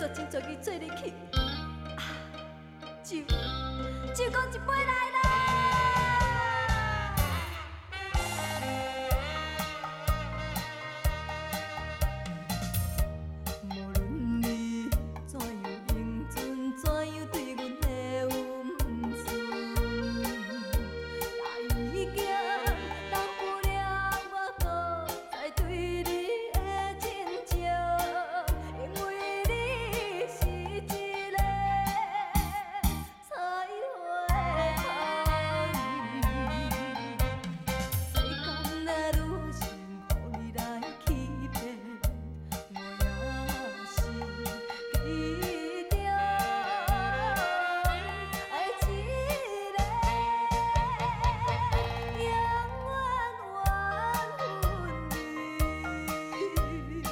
全心全意做入去。啊，酒，酒閣一杯來啦！無論你怎樣英俊，怎樣對阮的溫順，也已經擋不了我閣再對你的真情，因為你是一个采花蜂。世間的女性，予你來欺騙，我也是其中的一个，永遠緣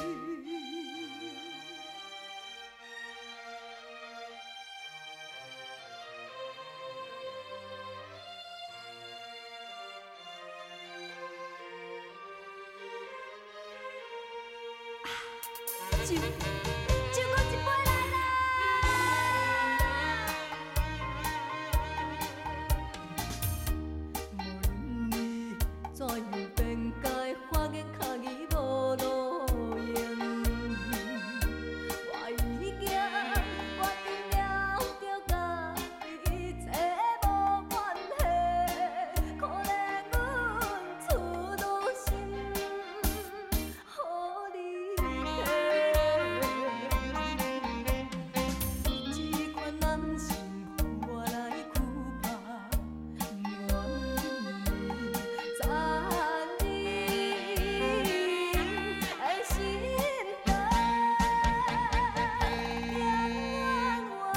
分你。酒，酒閣一杯來啦！無論你怎樣辯解，法言巧語無路用，我已經決定了，著佮你一切無關係。可憐阮處女心，予你騙。這款男性，予我來苦拍，不願意殘忍的心肝，永遠緣分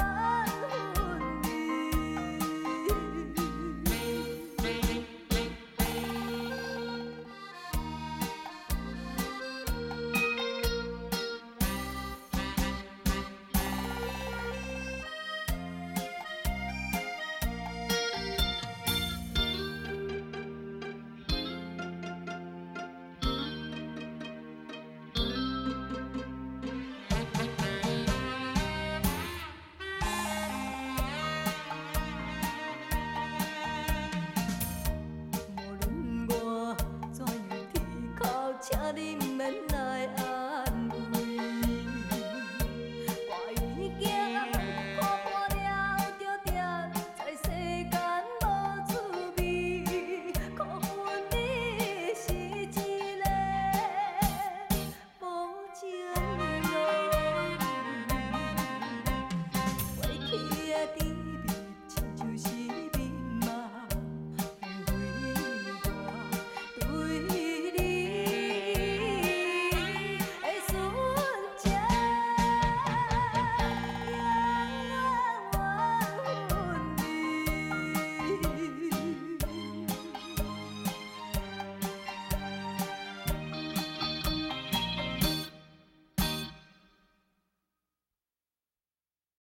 你。無論我怎樣啼哭，請你